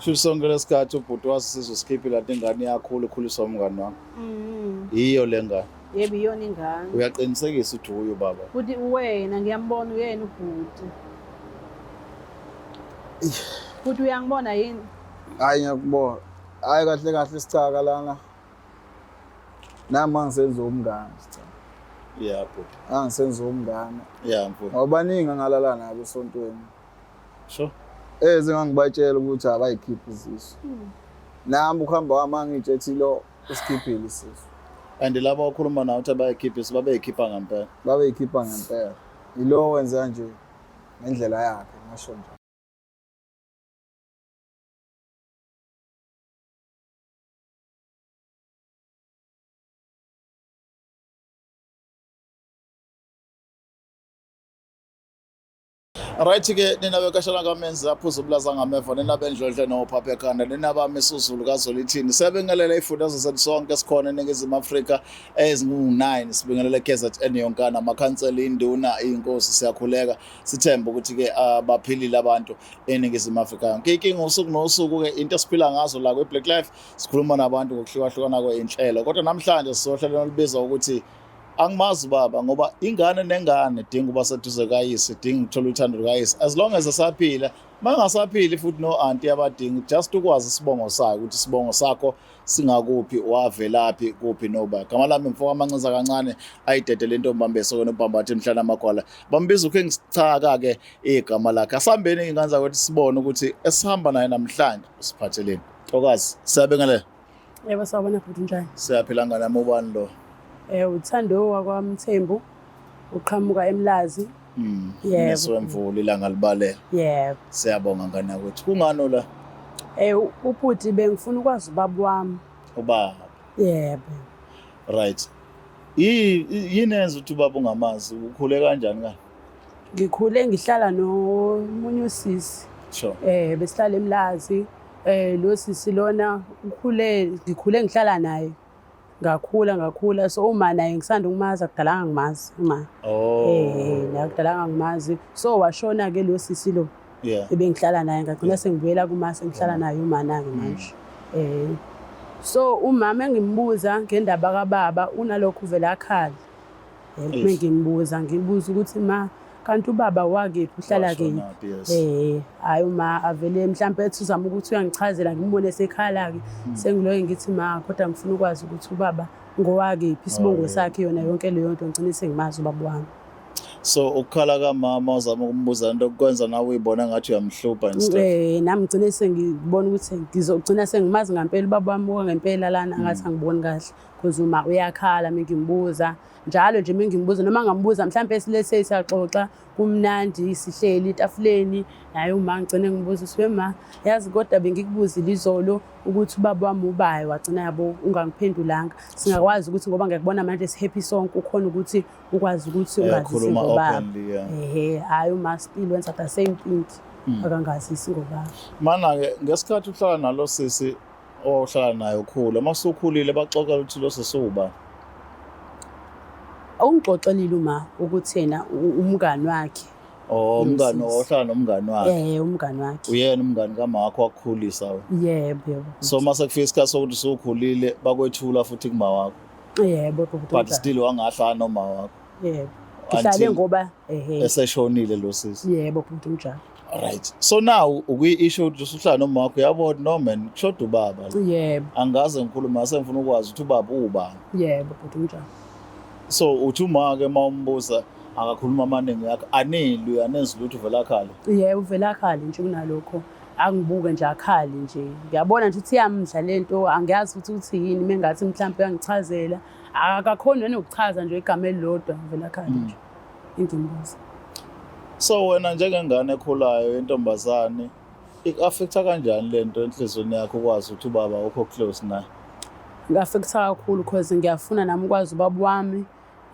Shuthi sonke lesikhathi ubhuti wasisiza usikhiphile kanti ingane iyakhula ikhuliswa umngani wakho. Yiyo le ngane. Yebo, iyona ingane. Uyaqinisekisa ukuthi uye ubaba. Futhi uwena ngiyambona uyena ubhuti. Futhi uyangibona yini? Hayi ngiyakubona. Hayi kahle kahle sicaka lana. Nami angisenza umngane sicaka. Yeah bhuti. Angisenza umngane. Yeah mfowethu. Ngoba baningi angalala nabo esontweni. Sure. Ezingangibatshela ukuthi abayikhiphi izisu. Nami ukuhamba kwami angitshethi lo usikhiphile isisu. And laba okhuluma nawe ukuthi abayikhiphi isisu babeyikhipha ngempela. Babeyikhipha ngempela. Yilo wenza nje ngendlela yakhe ngasho nje. Right ke nina bekashana kamenzi aphuza ubulaza ngameva nina bendlondle nophapha ekhanda nina bamisa uZulu kaZolithini siyabingelela ifunda zethu sonke sikhona eNingizimu Afrika ezingu-9 sibingelele KZN yonkana amakhansela induna inkosi siyakhuleka sithemba ukuthi ke abaphilile abantu eNingizimu Afrika yonke. Inkinga usuku nosuku ke into esiphila ngazo la kwi-Black Life sikhuluma nabantu ngokuhlukahlukana kwey'nhlelo kodwa namhlanje sizohlelo olubiza ukuthi angimazi ubaba ngoba ingane nengane idinga uba seduze kayise idinga ukuthola uthando lukayise as long as esaphila mangasaphili futhi no-anti abadingi just ukwazi isibongo sakhe ukuthi isibongo sakho singakuphi wavelaphi kuphi noba gama lami mfo amancinza kancane ayidedele intombi esokweni ubhambathe emhlana amagwala bambiza ukhe ngisichaka-ke igama lakhe asihambeni iy'ngane zakwethu sibone ukuthi esihamba naye namhlanje usiphatheleni ntokazi siyabingelela. Yebo sawubona bhuti njani? Siyaphila ngane yami ubani lo? Uthando wakwaMthembu uqhamuka eMlazi. Yebo. Neswemvula ilanga libalele. Yebo. Siyabonga ngane yakwethu. Kungani la? Ubhuti bengifuna ukwazi ubaba wami. Ubaba. Yebo. Right. Yini enza ukuthi ubaba ungamazi? Ukhule kanjani ka? Ngikhule ngihlala nomunye usisi. Sure. Besihlala eMlazi. Lo sisi lona ukhule ngikhule ngihlala naye. Ngakhula ngakhula so uma naye ngisanda ukumazi akudalanga ngimazi uma. Oh. Naye akudalanga ngimazi. So washona ke lo sisi lo. Yeah. Ebengihlala naye ngagcina sengibuyela kuma sengihlala naye umana ke manje. So umama engimbuza ngendaba kababa unalokhu vele akhala. Mengimbuza ngibuza ukuthi ma kanti ubaba wakephi uhlala kephi? Hayi uma avele mhlampe ethi uzama ukuthi uyangichazela ngimbone sekhala ke. Sengiloke ngithi ma kodwa ngifuna ukwazi ukuthi ubaba ngowakephi isibongo sakhe yona yonke leyo nto ngicine sengimazi ubaba wami. So ukukhala kamama uzama ukumbuza into kwenza nawe uyibona ngathi uyamhlupha and stuff. Nami ngicine sengibona ukuthi ngizogcina sengimazi ngempela ubaba wami ngempela lana ngathi angiboni kahle. Because uma uyakhala mengimbuza njalo nje mengimbuza noma ngambuza mhlambe esilese siyaxoxa kumnandi sihleli etafuleni naye uma ngigcine ngibuza ukuthi ma yazi kodwa bengikubuzile izolo ukuthi ubaba wami ubayo wagcina yabo ungangiphendulanga singakwazi ukuthi ngoba ngiyakubona manje si-happy sonke ukhona ukuthi ukwazi ukuthi ungazisi ngobaba. Ehe hayi uma still wenza the same thing akangazisi ngobaba. Mana ke ngesikhathi uhlala nalo sisi owawuhlala naye ukhula uma usukhulile baxoxela ukuthi lo sisi uwubani? Ungixoxelile uma ukuthi yena umngani wakhe. Oh, umngani ohlala nomngani wakhe. Umngani wakhe. Uyena umngani kama wakho wakukhulisa wena. Yebo, yebo. So uma sekufika isikhathi sokuthi usukhulile bakwethula futhi kuma wakho. Yebo, but still wangahlala noma wakho. Yebo. Ngihlale ngoba ehe. Eseshonile lo sisi. Yebo, bhuti unjalo. Right. So now ukuyi-issue ukuthi usuhlala noma wakho uyabona no man kushoda ubaba. Yebo. Angaze ngikhulume sengifuna ukwazi ukuthi ubaba uwubani. Yebo, bhuti unjalo. So uthi uma ke uma umbuza akakhuluma amaningi yakho anilwi anenzi lutho uvela akhale. Yebo, uvela akhale nje kunalokho. Angibuke nje akhale nje. Ngiyabona nje ukuthi iyamdla lento angiyazi ukuthi uthi yini mengathi mhlawumbe uyangichazela. Akakhoni nanokuchaza nje igama elilodwa uvela akhale nje. Engimbuza. So wena njengengane ekhulayo yentombazane ik-affecta kanjani lento enhliziyweni yakho ukwazi ukuthi ubaba ukho close naye? Ngi-affecta kakhulu because ngiyafuna nami ukwazi ubaba wami.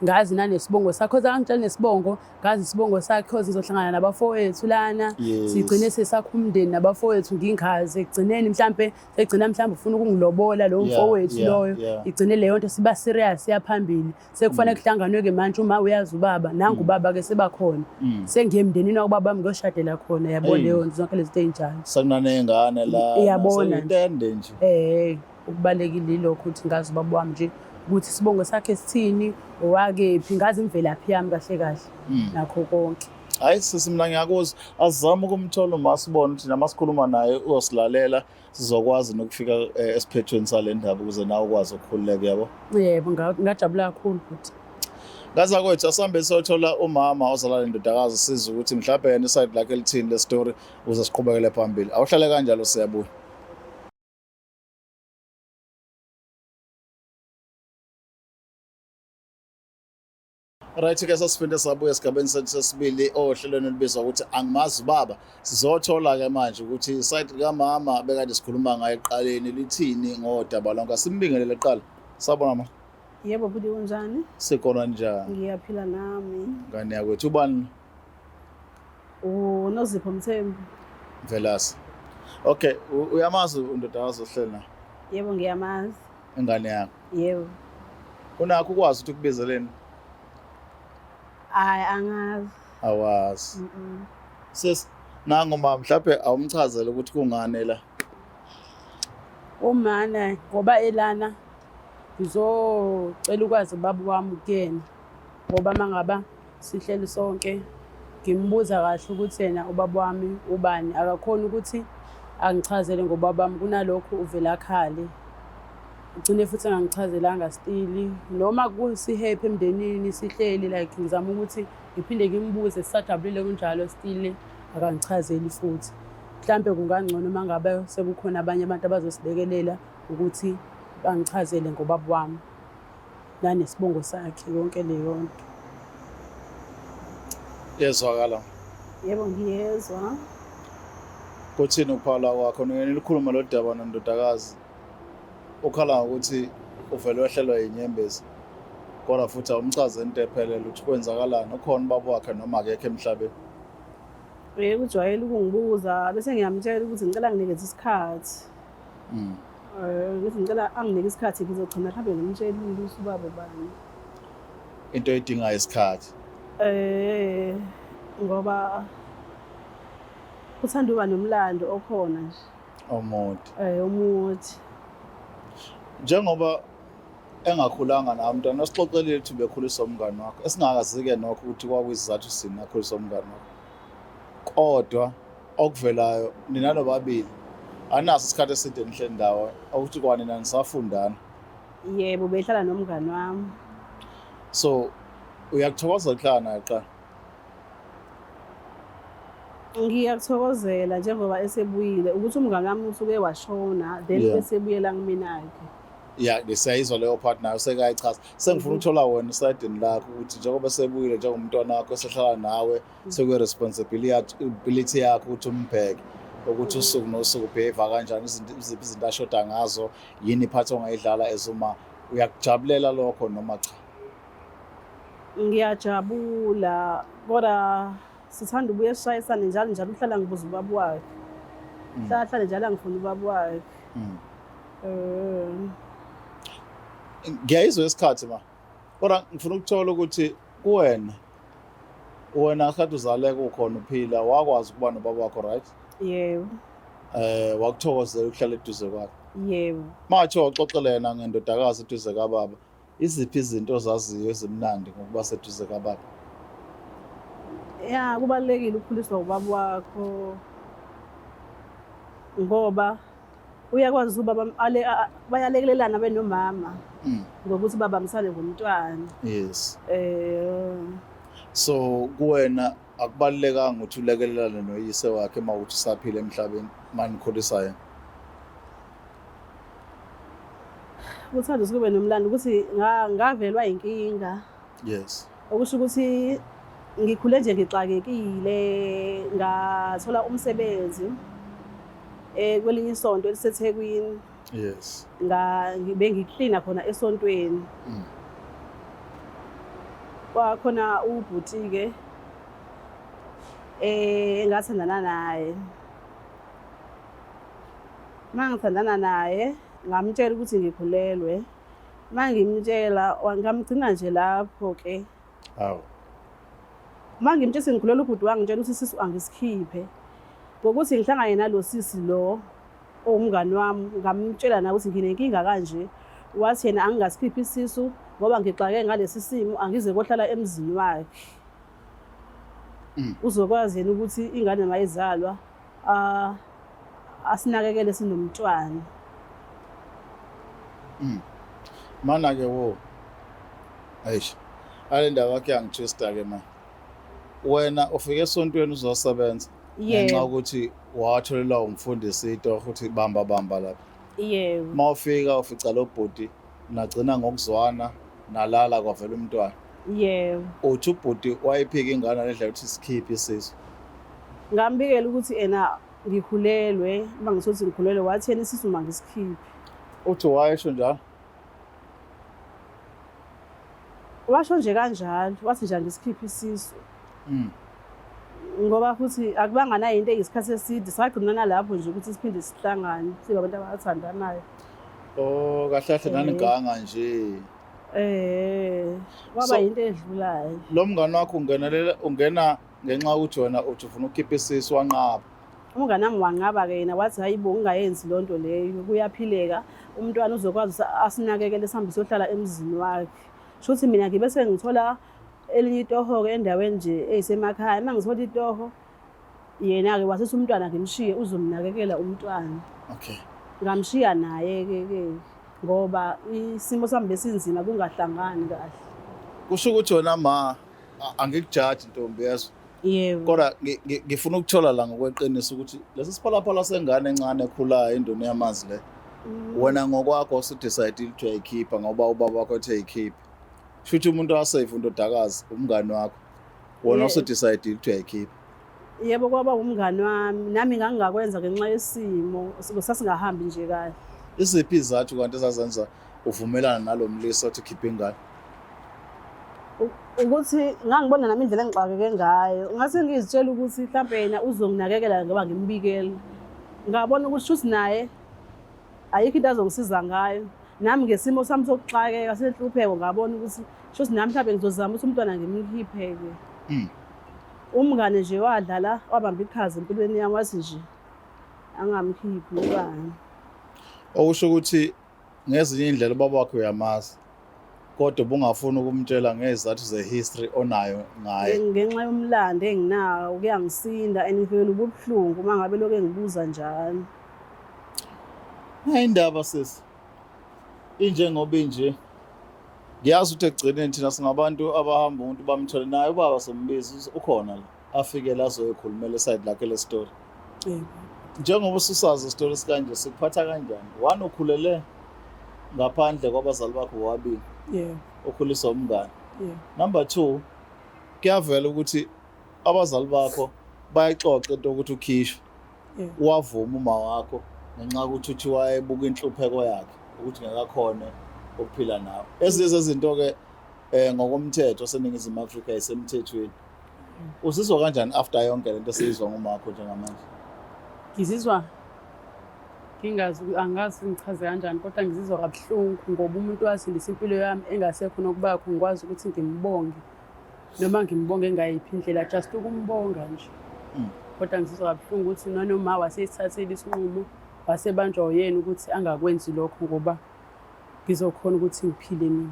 Ngazi nanesibongo sakhe, cause akangitsheli nesibongo, ngazi isibongo sakhe cause ngizohlangana nabafowethu lana. Sigcine sesakha umndeni nabafowethu ngingazi ekugcineni mhlampe segcina mhlambe ufuna ukungilobola lowo mfowethu loyo. Igcine leyo nto siba serious siyaphambili. Sekufanele kuhlanganwe-ke manje uma uyazi ubaba, nangu ubaba-ke sebakhona. Sengiye emndenini wakubaba wami ngiyoshadela khona, yabo leyo nto zonke lezi zinto ey'njalo. Sekunaney'ngane la, Iyabona nje. sekuyintende nje. Okubalulekile yilokho ukuthi ngazi ubaba wami nje ukuthi isibongo sakhe sithini, owakephi, ngazi imvelaphi yami kahle kahle nakho konke. Hayi sisi, mina ngiyakuzwa. Asizame ukumthola uma sibone ukuthi nama sikhuluma naye uyosilalela, sizokwazi nokufika esiphethweni sale ndaba ukuze nawe ukwazi ukukhululeka, yabo. Yebo, ngajabula kakhulu futhi. Ngazakwethu, asihambe siyothola umama ozala lendodakazi, sizwe ukuthi mhlawumbe yena isayidi lakhe lithini le story ukuze siqhubekele phambili. Awuhlale kanjalo, siyabuya. Right ke, sasiphinde sabuya esigabeni sethu sesibili ohlelweni olubizwa ukuthi Angimazi Ubaba. Sizothola ke manje ukuthi isayidi likamama bekade sikhuluma ngayo ekuqaleni lithini ngodaba lonke. Asimbingelele kuqala. Sawubona ma. Yebo bhuti, unjani? Sikhona, njani? Ngiyaphila nami. Ngane yakwethu, ubani? UNozipho Mthembu. Mvelase. Okay, uyamazi undodakazi ohleli na? Yebo, ngiyamazi. Ingane yakho? Yebo. Unakho ukwazi ukuthi ukubizeleni? Hayi, angazi. Awazi. Sis, nangu ma, mhlawumbe awumchazele ukuthi kungani la. Umana ngoba elana ngizocela ukwazi ubaba wami kuyena, ngoba uma ngaba sihleli sonke ngimbuza kahle ukuthi yena ubaba wami ubani, akakhoni ukuthi angichazele ngobaba wami. Kunalokho uvele akhale, ugcine futhi engangichazelanga still noma kusi-happy emndenini sihleli, like ngizama ukuthi ngiphinde ngimbuze sisajabulile kunjalo, still akangichazeli futhi. Mhlampe kungangcono uma ngabe sekukhona abanye abantu abazosilekelela ukuthi bangichazele ngobaba wami nanesibongo sakhe, yonke leyo nto. Yezwakala. Yebo, ngiyezwa. Kuthini ukuphawula kwakho? Nike nilukhuluma lo daba nondodakazi. Ukhala ngokuthi uvele wehlelwa yinyembezi. Kodwa futhi awumchaze into ephelele ukuthi kwenzakalani, ukhona ubaba wakhe noma akekho emhlabeni. Ujwayele ukungibuza bese ngiyamtshela ukuthi ngicela nginikeze isikhathi. Ngithi ngicela anginike isikhathi, ngizogcina mhlawumbe ngimtshelile ukuthi ubaba ubani. Into edinga isikhathi. Ngoba uthanda uba nomlando okhona nje. Omude. Omude. Njengoba engakhulanga nawe umntwana, osixoxelile ukuthi ubekhuliswa umngani wakho, esingakazi-ke nokho ukuthi kwakuyisizathu sini akhuliswa umngani wakho. Kodwa okuvelayo nina nobabili anaso isikhathi eside nihleli ndawonye, okuthi kwanina nisafundana. Yebo, behlala nomngani wami. So uyakuthokoza ukuhlala naye kuqala? Ngiyakuthokozela njengoba esebuyile, ukuthi umngani wami usuke washona then besebuyela kumina-ke. Ya, siyayizwa leyo part, nayo sekayichaza. Sengifuna ukuthola wena esayidini lakho ukuthi njengoba sebuyile njengomntwana wakho esehlala nawe, sekuyi-responsibility yakho ukuthi umbheke ukuthi usuku nosuku ubehave kanjani, izinto iziphi, izinto ashoda ngazo, yini iphathi ongayidlala as uma uyakujabulela lokho noma cha. Ngiyajabula, kodwa sithanda ubuye sishayisane njalo njalo, uhlala ngibuza ubaba wakhe. Hlala hlale njalo angifuna ubaba wakhe. Ngiyayizwa isikhathi ma, kodwa ngifuna ukuthola ukuthi kuwena, wena ngesikhathi uzaleka ukhona uphila, wakwazi ukuba nobaba wakho, right? Yebo. Wakuthokozela ukuhlala eduze kwakhe? Yebo. Mathiwa uxoxele yena ngendodakazi eduze kababa, iziphi izinto ozaziyo ezimnandi ngokuba seduze kababa? Ya, kubalulekile ukukhuliswa ubaba wakho ngoba uyakwazi ubaba bayalekelelana benomama ngokuthi babambisane ngomntwana. So kuwena akubalulekanga ukuthi ulekelelane noyise wakhe uma ukuthi usaphila emhlabeni manikhulisa yena? Kuthanda ukuthi kube nomlando ukuthi ngavelwa inkinga. Okusho ukuthi ngikhule nje ngixakekile, ngathola umsebenzi kwelinye isonto eliseThekwini. Bengiklina khona esontweni. Kwakhona ubhuti-ke engathandana naye. Uma ngithandana naye ngamtshela ukuthi ngikhulelwe. Uma ngimtshela ngamgcina nje lapho-ke. Hawu. Uma ngimtshela ukuthi ngikhulelwe ubhuti wangitshela ukuthi isisu angisikhiphe. Ngokuthi ngihlangane nalo sisi lo owumngani wami ngamtshela naye ukuthi nginenkinga kanje. Wathi yena angingasikhiphi isisu ngoba ngixake ngalesi simo angize kohlala emzini wakhe. Uzokwazi yena ukuthi ingane mayizalwa asinakekele sinomntwana. Mana-ke wo. Eish. Ale ndaba yakho iyangitwista-ke ma. Wena ufike esontweni uzosebenza ngenxa Yebo. yokuthi watholelwa umfundisi itoho ukuthi bamba bamba lapha. Yebo. Uma ufika ufica lo bhuti nagcina ngokuzwana nalala kwavela umntwana. Yebo. Uthi ubhuti wayiphika ingane ngendlela yokuthi sikhiphe isisu. Ngambikela ukuthi ena ngikhulelwe, uma ngithola ngikhulelwe wathi yena isisu mangisikhiphe. Uthi wayesho njalo. Washo nje kanjalo, wathi nje angisikhiphe isisu. Ngoba futhi akubanga nayo into eyisikhathi eside, sagcina nalapho nje ukuthi siphinde sihlangane, sibe abantu abathandanayo. Oh, kahle kahle naniganga nje. Kwaba yinto edlulayo. Lo mngani wakho ungenelela ungena ngenxa yokuthi wena uthi ufuna ukukhipha isisu wanqaba. Umngani wami wanqaba-ke yena wathi hayi bo ngingayenzi loo nto leyo, kuyaphileka. Umntwana uzokwazi ukuthi asinakekele sihambe siyohlala emzini wakhe. Shuthi mina ngibe sengithola elinye itoho-ke endaweni nje eyisemakhaya. Uma ngithola itoho, yena-ke wasithi umntwana ngimshiye uzomnakekela umntwana. Okay. Ngamshiya naye-ke ke ngoba isimo sami besinzima kungahlangani kahle. Kusho ukuthi wena ma angikujaji ntombi yezwa. Yebo. Kodwa ngifuna ukuthola la ngokweqiniso ukuthi lesi siphalaphala sengane encane ekhulayo induna yamanzi le. Wena ngokwakho usudecide ukuthi uyayikhipha ngoba ubaba wakho ethe ayikhiphe. Shuthi umuntu wasave undodakazi umngani wakho. Wena usudecide ukuthi uyayikhipha. Yebo, kwaba umngani wami. Nami ngangingakwenza ngenxa yesimo, sasingahambi nje kahle. Iziphi izathu kanti ezazenza uvumelana nalo mlisa othi khipha ingane? Ukuthi ngangibona nami indlela engixakeke ngayo. Ngase ngizitshela ukuthi mhlampe yena uzonginakekela ngoba ngimbikela. Ngabona ukuthi shuthi naye ayikho into azongisiza ngayo. Nami ngesimo sami sokuxakeka senhlupheko ngabona ukuthi shuthi nami mhlampe ngizozama ukuthi umntwana ngimkhiphe-ke. Umngane nje wadlala wabamba iqhaza empilweni yami wathi nje angamkhiphi umntwana. Okusho ukuthi ngezinye iy'ndlela ubaba wakhe uyamazi kodwa ubungafuni ukumtshela ngezizathu ze-history onayo ngaye. Ngenxa yomlando enginawo kuyangisinda and ngifikela ubuhlungu uma ngabe lokhu engibuza njalo. Hayi indaba sisi. Injengoba inje. Ngiyazi ukuthi ekugcineni thina singabantu abahamba umuntu bamthole naye ubaba sombiza ukhona la afike la azoyikhulumela iside lakhe le story. Yebo. Njengoba ususazi isitori esikanje sikuphatha kanjani? One, ukhulele ngaphandle kwabazali bakho bobabili. Yebo. Ukhuliswa umngane. Yebo. Number 2, kuyavela ukuthi abazali bakho bayixoxa into yokuthi ukhishwe. Yebo. Wavuma uma wakho ngenxa yokuthi uthi wayebuka inhlupheko yakhe ukuthi ngeke akhone ukuphila nawe. Ezinye zezinto ke ngokomthetho oseNingizimu Afrika isemthethweni. Uzizwa kanjani after yonke lento esiyizwa ngomakho njengamanje? Ngizizwa ngingazi angazi ngichaze kanjani kodwa ngizizwa kabuhlungu ngoba umuntu wasindisa impilo yami engasekho nokubakho ngikwazi ukuthi ngimbonge noma ngimbonge ngayiphi indlela just ukumbonga nje. Kodwa ngizizwa kabuhlungu ukuthi nanoma wasesithathile isinqumo wasebanjwa uyena ukuthi angakwenzi lokho ngoba ngizokhona ukuthi ngiphile mina.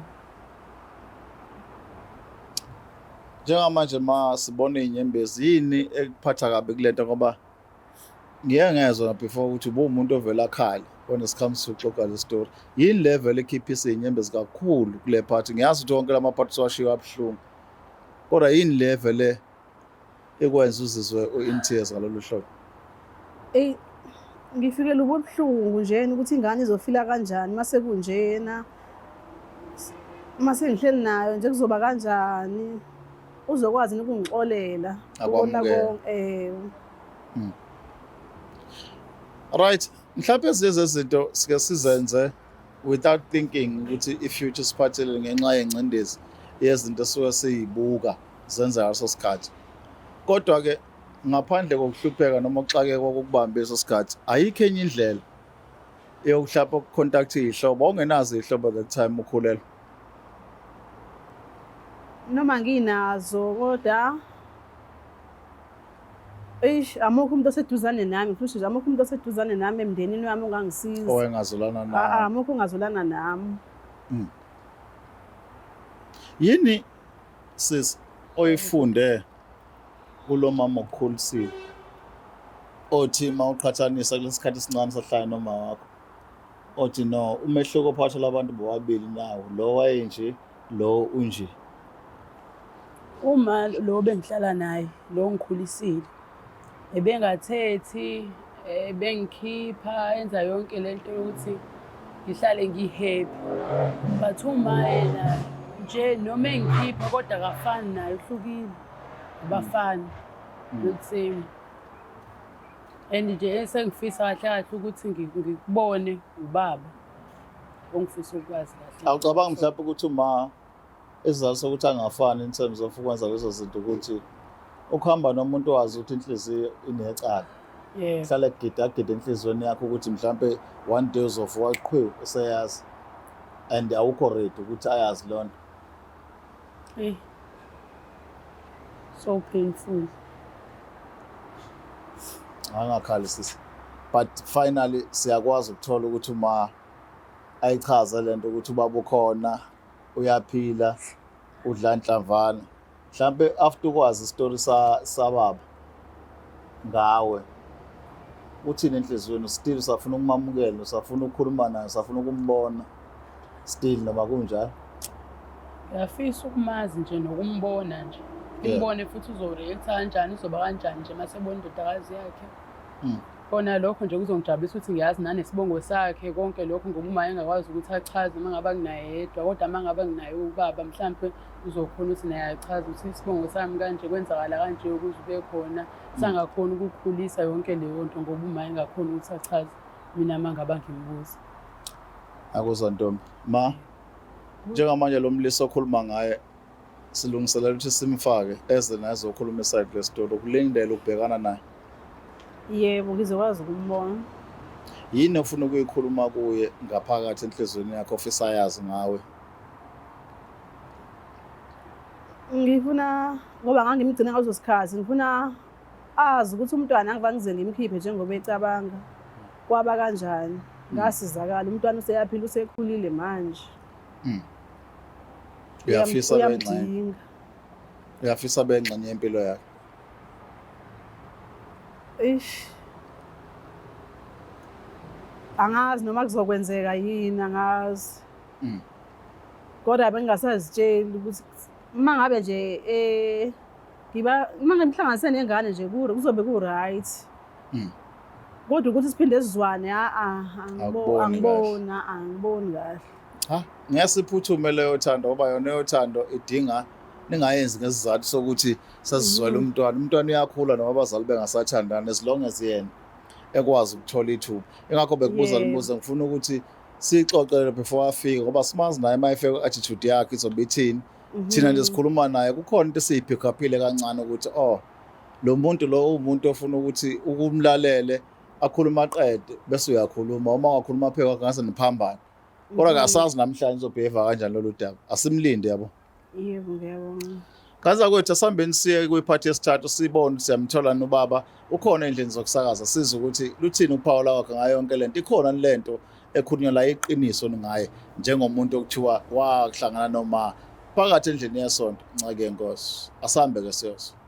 Njengamanje ma sibona iy'nyembezi yini ekuphatha kabi kulento ngoba ngiye ngezwa before ukuthi ubuwumuntu ovela akhala when it comes to uxoxa le story. Yini le vele ekhiphisa iy'nyembezi kakhulu kule part? Ngiyazi ukuthi wonke lama parts washiwa abuhlungu. Kodwa yini le vele ikwenza uzizwe u-in tears ngalolu hlobo? Eyi, ngifikela ubuhlungu nje ukuthi ingane izofila kanjani mase kunjena. Mase ngihleli nayo nje kuzoba kanjani? Uzokwazi ukungixolela. Ukubona Akwamukele. konke. Right, mhlawumbe ezinye zezinto sike sizenze without thinking ukuthi i-future siphathele ngenxa yengcindezi yezinto esuke siyibuka zenzeka ngaleso sikhathi. Kodwa-ke ngaphandle kokuhlupheka noma ukuxakeka kokubamba leso sikhathi, ayikho enye indlela yokuhlapha ukucontact iy'hlobo ongenazo iy'hlobo that time ukhulelwa. Noma nginazo kodwa eish, amukho umuntu oseduzane nami, futhi nje amukho umuntu oseduzane nami emndenini wami ongangisiza. Owengazolana Ah, nawe. amukho ongazolana nami. Yini sis oyifunde kulo mama okukhulisile othi uma uqhathanisa kulesi sikhathi esincane sahlala noma wakho, othi no, umehluko phakathi labantu bobabili nawo lo wayenje, lo unje? Uma lo bengihlala naye, lo ngikhulisile, ebengathethi, ebengikhipha, enza yonke lento yokuthi ngihlale ngi-happy. But uma yena nje noma engikhipha kodwa akafani naye, uhlukile, abafani, not same. And nje esengifisa kahle kahle ukuthi ngikubone ubaba ongifisa ukwazi kahle. Awucabangi mhlawumbe ukuthi uma isizathu sokuthi angafani in terms of ukwenza lezo zinto ukuthi ukuhamba nomuntu wazi ukuthi inhliziyo inecala, hlale kugidagida enhliziyweni yakho ukuthi mhlampe one day uzovuka qhwiw useyazi, and awukho ready ukuthi ayazi loo nto? Hey. So painful. Angakhali sisi, but finally siyakwazi ukuthola ukuthi uma ayichaze lento ukuthi ubaba ukhona, uyaphila, udla nhlamvana. Mhlambe after ukwazi isitori sababa ngawe, uthini enhliziyweni? Still usafuna ukumamukela, usafuna ukukhuluma naye, usafuna ukumbona still noma kunjalo? Ngiyafisa ukumazi nje nokumbona nje. Ngimbone futhi uzoreact kanjani, uzoba kanjani nje mase ebona indodakazi yakhe. Kona lokho nje kuzongijabulisa ukuthi ngiyazi nanesibongo sakhe konke lokho, ngoba uma engakwazi ukuthi achaze uma ngabe nginaye yedwa, kodwa uma ngabe nginaye ubaba mhlampe uzokhona ukuthi naye achaze ukuthi isibongo sami kanje, kwenzakala kanje ukuze ube khona. Sangakhona ukukhulisa yonke leyo nto ngoba uma engakhona ukuthi achaze mina uma ngaba ngimbuza. Akuzwa ntombi. Ma, njengamanje lo mlisa okhuluma ngaye silungiselela ukuthi simfake eze naye ezokhuluma iside lesitori, ukulindela ukubhekana naye. Yebo, ngizokwazi ukumbona. Yini ofuna ukuyikhuluma kuye ngaphakathi enhliziyweni yakho ofisa yazi ngawe? Ngifuna, ngoba ngangimgcina ngaleso sikhathi, ngifuna azi ukuthi umntwana angivane ngize ngimkhiphe njengoba ecabanga. Kwaba kanjani? Ngasizakala, umntwana useyaphila, usekhulile manje. Uyafisa bengxenye. Uyamdinga. Uyafisa bengxenye yempilo yakhe. Eish. Angazi noma kuzokwenzeka yini, angazi. Kodwa bengingasazitsheli ukuthi uma ngabe nje ngiba uma ngimhlanganise nengane nje kuzobe ku-right. Kodwa ukuthi siphinde sizwane, a-a, Akuboni kahle. angiboni, a-a, angiboni kahle. Cha, ngeke siphuthume leyo thando ngoba yona yothando idinga ningayenzi ngesizathu sokuthi sesizwela umntwana. Umntwana uyakhula noma abazali bengasathandani, as long as yena ekwazi ukuthola ithuba. Ingakho bekubuza limbuzo, ngifuna ukuthi siyixoxele before afike, ngoba simazi naye uma efika attitude yakhe izobe ithini. Thina nje sikhuluma naye kukhona into esiyipick-upile kancane ukuthi oh, lo muntu lo umuntu ofuna ukuthi ukumlalele akhuluma aqede bese uyakhuluma, uma ungakhuluma pheka ngase niphambane. Kodwa ke asazi namhlanje uzobehave kanjani lolu daba, asimlinde yabo. Yebo, ngiyabonga. Kaza kwethu, asihambeni siye kwiphathi yesithathu, sibone siyamthola nobaba ukhona endlini zokusakaza, sizwe ukuthi luthini uphawula wakhe ngayo yonke lento. Ikhona lento ekhulunywa la iqiniso ngaye njengomuntu okuthiwa wahlangana noma phakathi endlini yesonto. Ncake yenkosi, asambe ke siyozwa.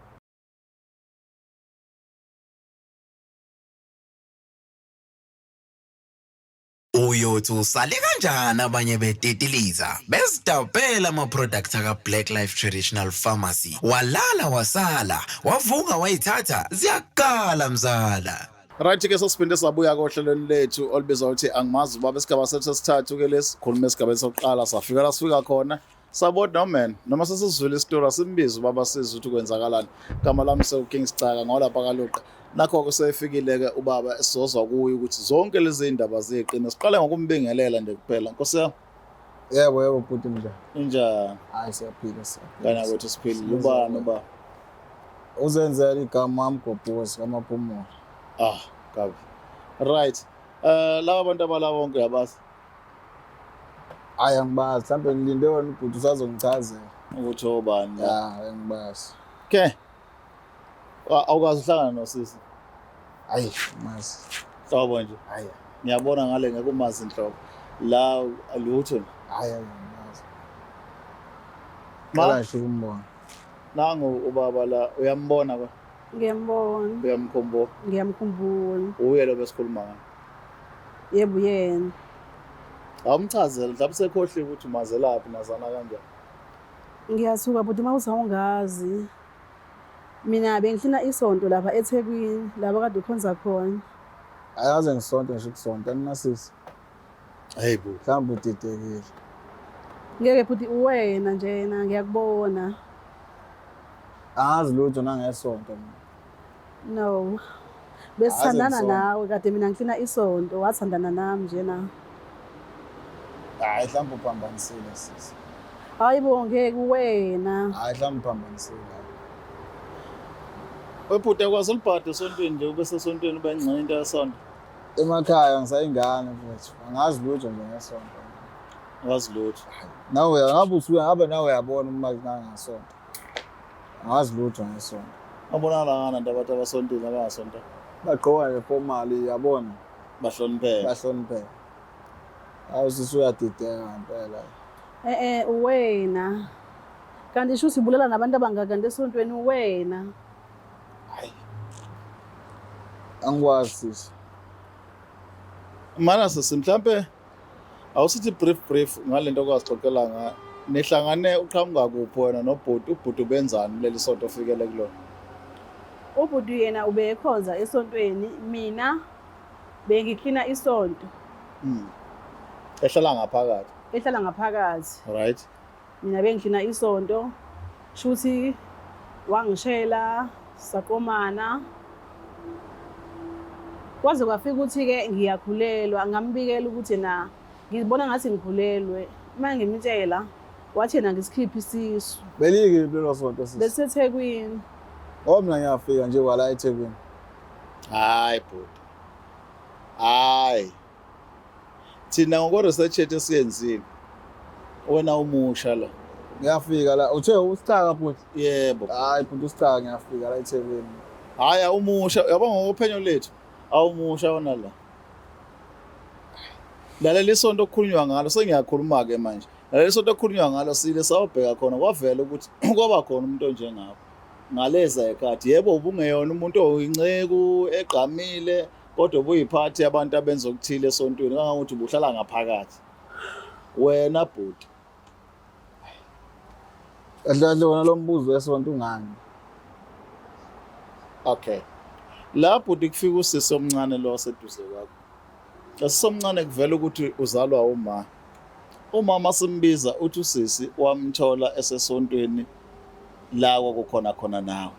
Uyothi usale kanjani abanye betetiliza bezidabhela ama-product aka-Black Life Traditional Pharmacy, walala wasala wavuka wayithatha ziyakala mzala. Right ke, sesiphinde sabuya kohlelweni lethu olubizwa ukuthi Angimazi Ubaba, isigaba sethu sesithathu ke lesi. Khuluma esigabeni sokuqala safika la sifika khona, sabona no man noma sesizwile isitori, asimbize ubaba sizwe ukuthi kwenzakalani. Igama lami sewuKing Sicaka ngolapha kaLuqa. Nakho-ke sefikile-ke ubaba, esizozwa kuye ukuthi zonke lezi ndaba ziyiqiniso. Siqale ngokumbingelela nje kuphela. Nkosi yami. Yebo yebo bhuti njani? Unjani? Hayi siyaphila siyaphila. Kana kwethu siphilile. Ubani ubaba? Uzenzela igama wamgobhozi kamaphumulo. Ah, kabi. Right. Laba bantu abala bonke uyabazi Hayi angibazi, mhlawumbe ngilinde wena ubhuti usazongichazela. Ukuthi obani la. Ya, angibazi. Okay. Awukazi uhlangana nosisi. Hayi, mazi. Hlobo nje. Hayi, Ngiyabona ngale ngeke umazi nhlobo. La lutho nje. hayi angimazi. Ma Qala nje ukumbona. Nangu ubaba la uyambona ba? Ngiyambona. Uyamkhumbula. Ngiyamkhumbula. Uye lo besikhuluma ngaye. Yebo yena. Awumchazele mhlawumbe sekhohliwe ukuthi umazelaphi nazana kanjani. Ngiyasuka bhuti uma uthi awungazi. Mina bengihlina isonto lapha eThekwini lapha kade ukhonza khona. Ayaze ngisonto ngisho kusonto anginasisi. Hey bo. Mhlawumbe udidekile. Ngeke bhuti uwena njena ngiyakubona. Angazi lutho nangesonto mina. No. Besithandana Aze ngisonto. Nawe kade mina ngihlina isonto wathandana nami njena. Hayi mhlawumbe uphambanisile sisi. Hayi bo ngeke uwena. Hayi mhlawumbe uphambanisile. Webhuti akwazi ulibhada esontweni nje ube sesontweni ube ngxenye into yesonto. Emakhaya ngisayingane mfethu. Angazi lutho nje ngesonto. Wazi lutho. Nawe ngabe usuke ngabe nawe uyabona uma ngangasonto. Angazi lutho ngesonto. Abonakala ngani abantu abasontile abangasonto? Bagqoka nje formal yabona. Bahlonipheke. Bahlonipheke. Hawu sisi uyadideka ngempela. Eh eh uwena. Kanti shuthi ubulala nabantu abangaka kanti esontweni uwena. Hayi. Angikwazi sisi. Mana sisi mhlambe awusithi brief brief ngalento okwasixoxela ngayo. Nihlangane uqhamuka kuphi wena nobhuti, ubhuti ubenzani kuleli sonto ofikele kulona? Ubhuti yena ubekhonza esontweni, mina bengiklina isonto. Ehlala ngaphakathi. Ehlala ngaphakathi. Right. Mina bengiklina isonto, shuthi wangishela saqomana. Kwaze kwafika ukuthi-ke ngiyakhulelwa, ngambikela ukuthi na ngibona ngathi ngikhulelwe. Uma ngimtshela wathi yena ngisikhiphe isisu. Belike lelo sonto sisi? BesiseThekwini. Oh mina ngiyafika nje kwala eThekwini. Hayi bhuti. Hayi. Thina ngokwe research yethu esiyenzile. Wena umusha la. Ngiyafika la. Uthe usicaka bhuti? Yebo. Hayi bhuti usicaka ngiyafika la eThekwini. Hayi umusha, yabo ngokophenyo lethu. Awumusha wona la. Lalela isonto okukhulunywa ngalo, sengiyakhuluma ke manje. Lalela isonto okukhulunywa ngalo sile sawubheka khona kwavela ukuthi kwaba khona umuntu onjengakho. Ngaleza ekhathi yebo ubungeyona umuntu oyinceku egqamile kodwa ubuyiphathi yabantu abenza okuthile esontweni kangangokuthi ubuhlala ngaphakathi. Wena bhuti. Kahle kahle wona lo mbuzo wesonto ungani? Okay. La bhuti kufika usisi omncane lo oseduze kwakho. Usisi omncane kuvela ukuthi uzalwa uma. Umama simbiza uthi usisi wamthola esesontweni la kwakukhona khona nawe.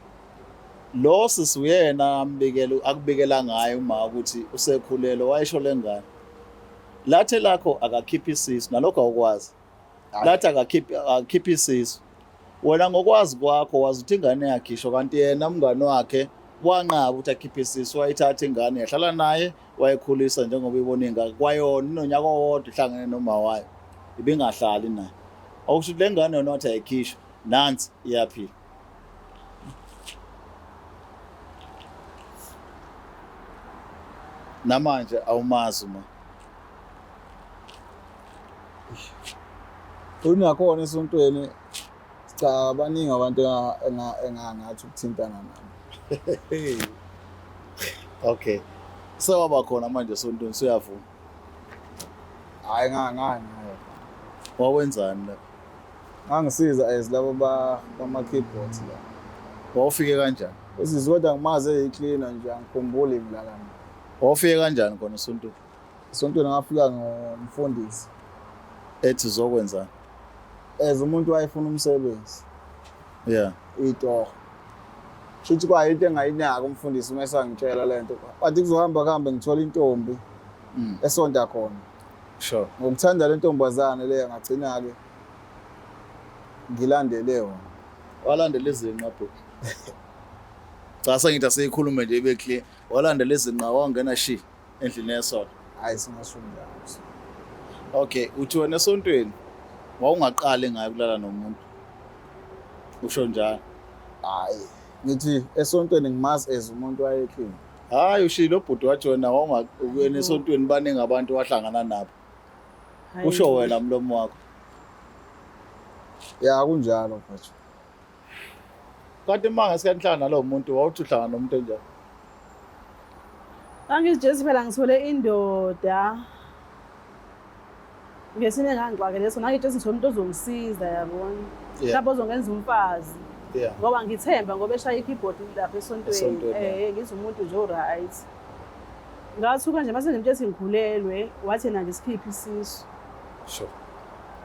Lo sisi uyena ambikela akubikela ngaye uma ukuthi usekhulelwe wayesho lengane. Lathe lakho akakhiphi isisu nalokho awukwazi. Lathi akakhiphi akakhiphi isisu. Wena ngokwazi kwakho wazi ukuthi ingane yakhishwa kanti yena umngane wakhe wanqaba ukuthi akhiphe isisu wayithatha ingane yahlala naye wayikhulisa njengoba ibona ingane kwayona inonyaka owodwa ihlangene noma wayo ibingahlali naye. Okusho ukuthi le ngane yona wathi ayikhishwe nansi iyaphila. Namanje awumazi uma. Unakhona esontweni cha baningi abantu engangathi ukuthintana nabo. Okay. Sewaba khona manje esontweni suyavuma. Hayi ngani. Wawenzani lapha? Ngangisiza as labo ba bama keyboards la. Wawufike kanjani? Usisi kodwa ngimazi eyi-cleaner nje angikhumbuli ngilala naye. Wawufike kanjani khona esontweni? Esontweni ngafika ngomfundisi. Ethi uzokwenzani? As umuntu wayefuna umsebenzi. Yeah. Itoho. Shuthi kwayinto engayinaka umfundisi uma esangitshela lento. Wathi kuzohamba kuhambe ngithola intombi esonta khona. Sure. Ngokuthanda le ntombazane leyo ngagcina-ke ngilandele yona. Walandela izinqa bhuti. Cha sengithi asiyikhulume nje ibe clear. Walandela izinqa wangena shi endlini yesonto. Hhayi singasho njalo. Okay, uthi wena esontweni wawungaqali ngayo ukulala nomuntu. Usho njalo. Hhayi ngithi esontweni ngimazi as umuntu waye-clean. Hayi ushilo ubhuti wathi wena wawungena esontweni baningi abantu wahlangana nabo. Hayi. Usho wena mlomo wakho. Ya kunjalo mfethu. Kanti uma ngesikhathi nihlangana nalowo muntu wawuthi uhlangana nomuntu onjani? Angizijezi phela ngithole indoda. Ngesimo engangixake leso ngangitshela ngithole umuntu ozongisiza yabona. Yeah. Mhlawumbe ozongenza umfazi. Yeah. Ngoba ngithemba ngoba eshaya i-keyboard lapha esontweni. Esontweni, yeah. Ngithi umuntu nje o-right. Ngathuka nje mase ngimtshela ukuthi ngikhulelwe, wathi yena ngisikhiphe isisu. Sure.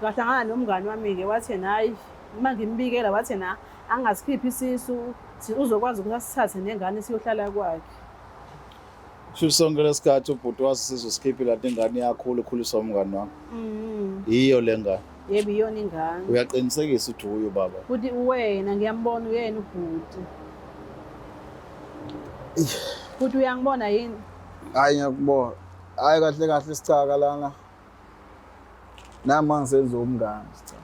Ngahlangana nomngani wami-ke wathi yena hhayi, uma ngimbikela wathi yena angasikhiphi isisu, uzokwazi ukuthi asithathe nengane siyohlala kwakhe. Sho sonke lesikhathi ubhuti wasisiza usikhiphile kanti ingane iyakhula ikhuliswa umngani wakho. Yiyo le ngane. Yebo iyona ingane. Uyaqinisekisa ukuthi uye ubaba. Futhi uwena ngiyambona uyena ubhuti. Futhi uyangibona yini? Hhayi ngiyakubona. Hhayi kahle kahle sicaka lana. Nami angisenza umngane sicaka.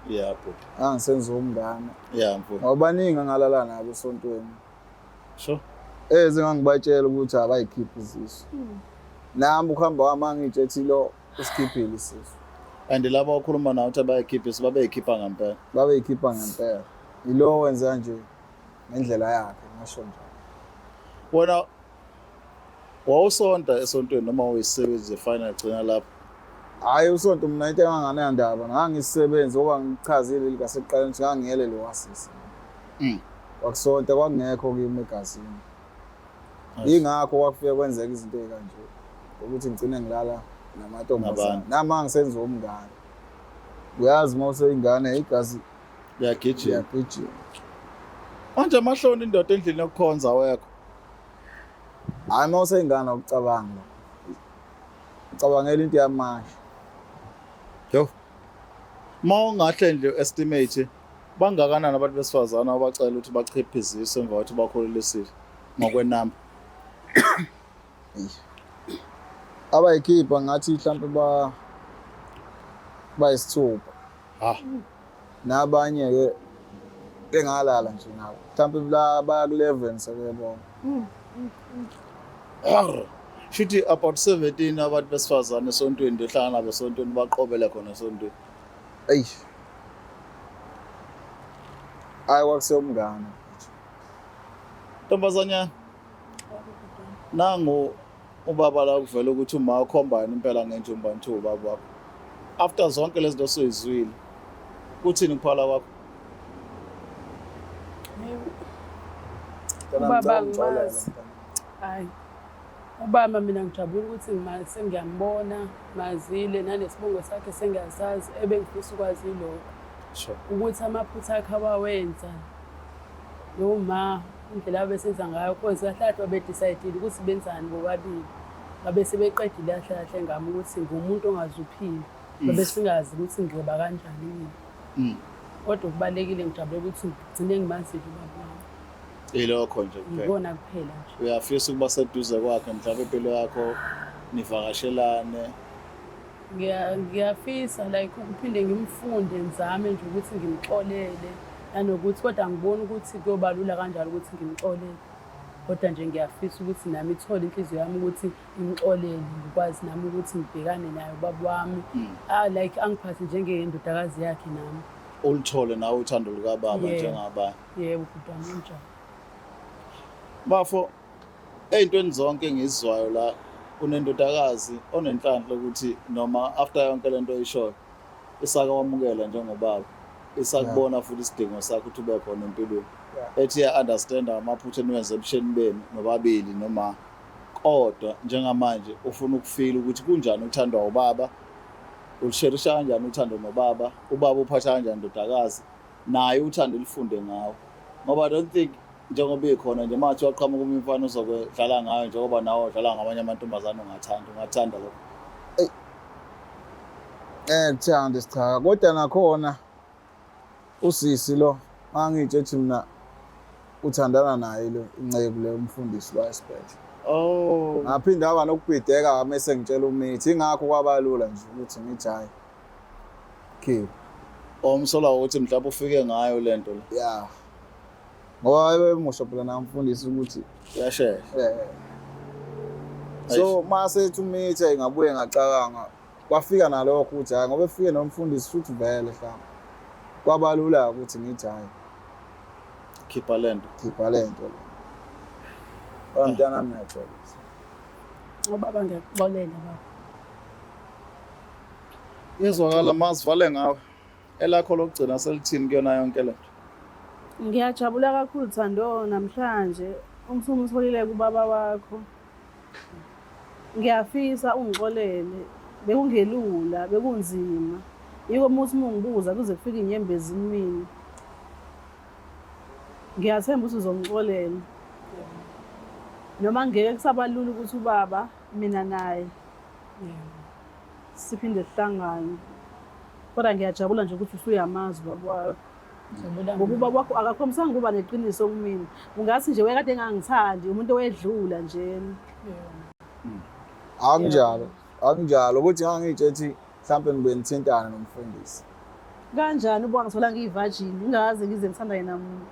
Yeah bhuti. Angisenza umngane. Yeah mfowethu. Ngoba baningi engalala nabo esontweni. Sure. Ezingangibatshela ukuthi abayikhiphe izisu. Nami ukuhamba kwami angitshe ethi lo usikhiphile isisu. And laba okhuluma nawo ukuthi abayikhiphe babeyikhipha ngempela. Babeyikhipha ngempela. Yilo wenza nje ngendlela yakhe ngasho njalo. Wena wawusonta esontweni noma uyisisebenzi final gcina lapho. Hhayi usonto mina into enganganandaba ngangisisebenzi ngoba ngichazile likasekuqaleni ukuthi ngangiyele lo wasisi. Kwakusonta kwakungekho kimi egazini. Yingakho kwakufike kwenzeka izinto ey'kanje ukuthi ngigcine ngilala namantombazane. Nabantu. Nami angisenza umngane. Uyazi uma useyingane igazi Liyagijima. liyagijima. Manje amahloni indoda endlini yokukhonza wekho. Hhayi uma useyingane awukucabangi lokho. Ucabangela into yamanje. Yo. Uma ungahle nje estimate bangakanani abantu besifazane abacela ukuthi bachiphe izisu emva kokuthi bakhulelisile ngokwenamba. Abayikhipha ngathi mhlampe ba bayisithupha. Ha. Nabanye-ke bengalala nje nabo. Mhlampe la baya ku-11 sebebona. Arr. Shuthi about 17 abantu besifazane esontweni behlangana nabo esontweni baqobele khona esontweni. Eyi. Hhayi kwakusewumngane. Ntombazanyana. Nangu ubaba la kuvela ukuthi uma ukhombani impela ngenjumba nthi ubaba wakho. After zonke lezi zinto osuyizwile. Kuthini ukuphala kwakho? Ubaba ngimazi. Hayi. Ubaba mina ngijabula ukuthi sengiyambona, mazile nanesibongo sakhe sengiyasazi ebengifisa ukwazi lokho. Sure. Ukuthi amaphutha akhe awawenza noma indlela abesenza ngayo cause kahle kahle babedecide ukuthi benzani bobabili. Babe sebeqedile kahle kahle ngami ukuthi ngumuntu ongazuphila. Babe singazi ukuthi ngiyoba kanjani mina. Kodwa okubalulekile ngijabule ukuthi ngigcine ngimazile ubaba wami. Ilokho nje kuphela. Yikona kuphela nje. Uyafisa ukuba seduze kwakhe mhlawumbe impilo yakho nivakashelane. Ngiyafisa like ukuphinde ngimfunde ngizame nje ukuthi ngimxolele nanokuthi kodwa angiboni ukuthi kuyoba lula kanjalo ukuthi ngimxolele. Kodwa nje ngiyafisa ukuthi nami ithole inhliziyo yami ukuthi imxolele ngikwazi nami ukuthi ngibhekane naye ubaba wami. Like angiphathe njengendodakazi yakhe nami. Ulithole nawe uthando lukababa Yeah. njengabanye. Yebo bhuti wami kunjalo. Bafo ey'ntweni zonke engizizwayo la unendodakazi onenhlanhla ukuthi noma after yonke lento oyishoyo isake wamukela njengobaba isakubona futhi isidingo sakho ukuthi ube khona empilweni ethi iya-understanda amaphutha eniwenze ebusheni benu nobabili noma kodwa njengamanje ufuna ukufila ukuthi kunjani ukuthandwa ubaba ulusherisha kanjani uthando nobaba ubaba uphatha kanjani indodakazi naye uthando lifunde ngawo ngoba I don't think njengoba ikhona nje mathi waqhamuka omunye umfana uzokwedlala ngayo njengoba nawe udlala ngamanye amantombazane ungathanda ungathanda lokho. Ngikuthanda isichaka kodwa nakhona usisi lo mangitshe ethi mina uthandana naye lo inceku le umfundisi lo esibhedlela. Oh. Ngaphinde aba nokubhideka mese ngitshela umithi ingakho kwabalula nje ukuthi ngithi hayi. Khipha. Omsola ukuthi mhlawumbe ufike ngayo lento le. Yeah. Ngoba wayemusho phela namfundisi ukuthi Uyashesha. So mase ethi umithe ngabuye ngacabanga kwafika nalokho ukuthi hayi ngoba efike nomfundisi futhi vele mhlawumbe kwabalula ukuthi ngithi hayi Khipha lento. Khipha lento le. Mntana ngiyaxolisa. Ubaba ngiyakuxolela baba. Yezwakala masivale ngawe. Elakho lokugcina selithini kuyona yonke lento? Ngiyajabula kakhulu Thando namhlanje umsumutholile kubaba wakho. Ngiyafisa ungixolele bekungelula bekunzima. Yiko muthi mungibuza kuze kufike inyembezi kumina. Ngiyathemba ukuthi uzongixolela. Noma ngeke kusabalula ukuthi ubaba mina naye siphinde sihlangane. Kodwa ngiyajabula nje ukuthi usuyamazi ubaba wakho. Ngoba ubaba wakho akakhombisanga ukuba neqiniso kumina. Ungathi nje wayekade engangithandi umuntu owedlula nje. Akunjalo, akunjalo ukuthi ngangitshe ukuthi mhlawumbe ngibuye ngithintane nomfundisi. Kanjani uba ngithola ngiyi-virgin ngingaze ngize ngithandane namuntu.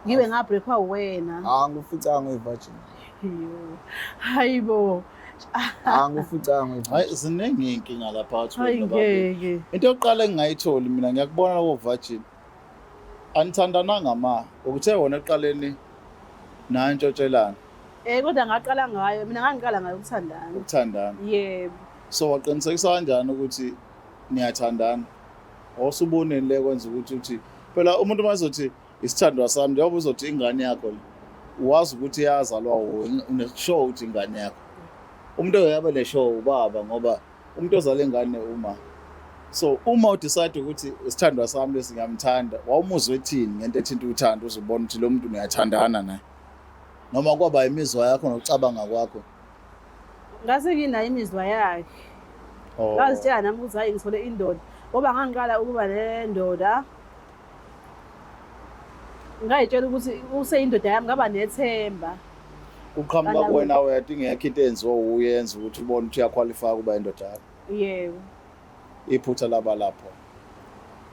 Ngibe ngabreakwa wena. Angikuficanga uyi-virgin. Yo. Hayi bo. Angikuficanga uyi-virgin. Hayi ziningi iy'nkinga lapha phakathi Hayi kwenu nobabili. ngeke. Into yokuqala engingayitholi mina ngiyakubona lowo virgin. Anithandananga ma ukuthe wona ekuqaleni nantshontshelana Kodwa ngaqala ngayo mina ngangiqala ngayo ukuthandana. Ukuthandana. Yebo. So waqinisekisa kanjani ukuthi niyathandana? Wawusuboneni le kwenza ukuthi uthi phela umuntu uma ezothi isithandwa sami njengoba uzothi ingane yakho le wazi ukuthi iyazalwa wuwe une-sure ukuthi ingane yakho. Umuntu oyabe ne-sure ubaba ngoba umuntu ozala ingane uma. So uma udecide ukuthi isithandwa sami lesi ngiyamthanda, wawumuzwa ethini ngento ethinta uthando uzobona ukuthi lo muntu niyathandana naye. Noma kwaba imizwa yakho nokucabanga kwakho. Ngase nginayo imizwa yakhe. Oh. Ngazitshela nami ukuthi hayi ngithole indoda. Ngoba ngangiqala ukuba nendoda. Ngayitshela ukuthi useyindoda yami ngaba nethemba. Uqhamuka kuwena wedwa ingekho into eyenziwa uyenza ukuthi ubone ukuthi uyaqualify ukuba indoda yakho. Yebo. Iphutha laba lapho.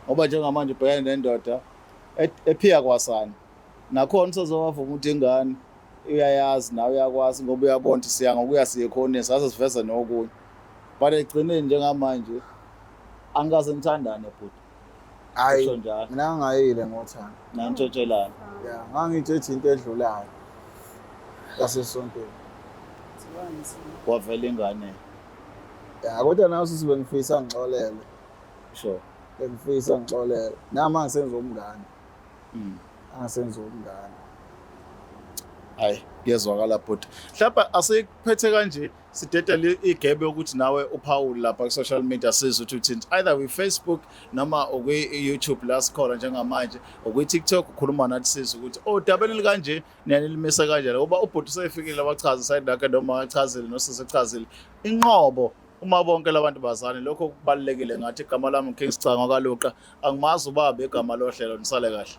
Ngoba njengamanje ubhekene nendoda ephika kwasana. Nakhona usezowavuma ukuthi ingane uyayazi nawe uyakwazi ngoba uyabona ukuthi siya ngokuya siye khona saze siveze nokunye. But ekugcineni njengamanje angikaze nithandane bhuti. Hayi Usho njalo. mina ngangayile ngothando. Nantshotshelana. Yeah, ngangitshe into edlulayo yasesontweni. Wavela ingane. Ya kodwa nawe sisi bengifisa ngixolele. Sure. Bengifisa ngixolele. Nami angisenza umngane. Angisenza umngane. Hayi, kuyezwakala bhuti. Mhlawumbe asikuphethe kanje sidedele igebe ukuthi nawe uphawule lapha ku-social media sizwe ukuthi uthini. Either kwi-Facebook noma ukwi-YouTube la sikhona njengamanje, ukwi-TikTok ukhuluma nathi sizwe ukuthi odabeni likanje niyanilimisa kanjani. Ngoba ubhuti usefikile wachaza isayidi lakhe noma wachazile nosisi echazile. Inqobo uma bonke labantu bazane lokho kubalulekile ngathi igama lami King Sicango kaLuqa angimazi ubaba igama lohlelo nisale kahle.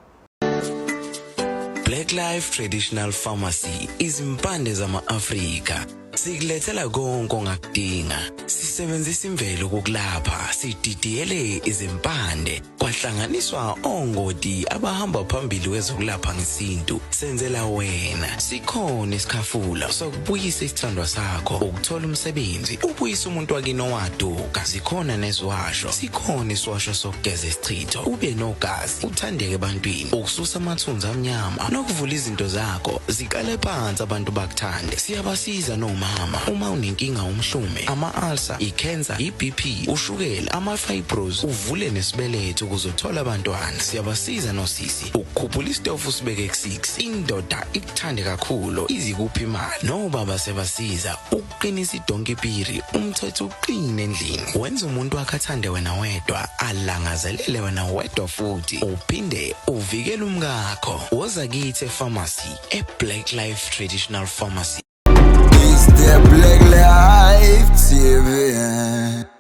Black Life Traditional Pharmacy izimpande zama-Afrika sikulethela konke ongakudinga. Sisebenzisa imvelo ukukulapha, sididiyele izimpande kwahlanganiswa ongoti abahamba phambili kwezokulapha ngesintu. Senzela wena sikhona isikhafula sokubuyisa isithandwa sakho, ukuthola umsebenzi, ubuyisa umuntu wakini owaduka. Zikhona neziwasho, sikhona isiwasho sokugeza isichitho, ube nogazi, uthandeke ebantwini, ukususa amathunzi amnyama nokuvula izinto zakho ziqale phansi abantu bakuthande. Siyabasiza nomama uma unenkinga umhlume, ama-ulcer, i-cancer, i-BP, ushukela, ama-fibros, uvule nesibeletho ukuze uthole abantwana. Siyabasiza nosisi ukukhuphula isitofu usibeke ku-6, indoda ikuthande kakhulu izikuphi imali. Nobaba siyabasiza ukuqinisa idonkipiri, umthetho uqine endlini, wenza umuntu wakhe athande wena wedwa, alangazelele wena wedwa futhi uphinde uvikele umkakho. Woza kithi epharmacy e-Black Life Traditional Pharmacy. It's the Black Life TV.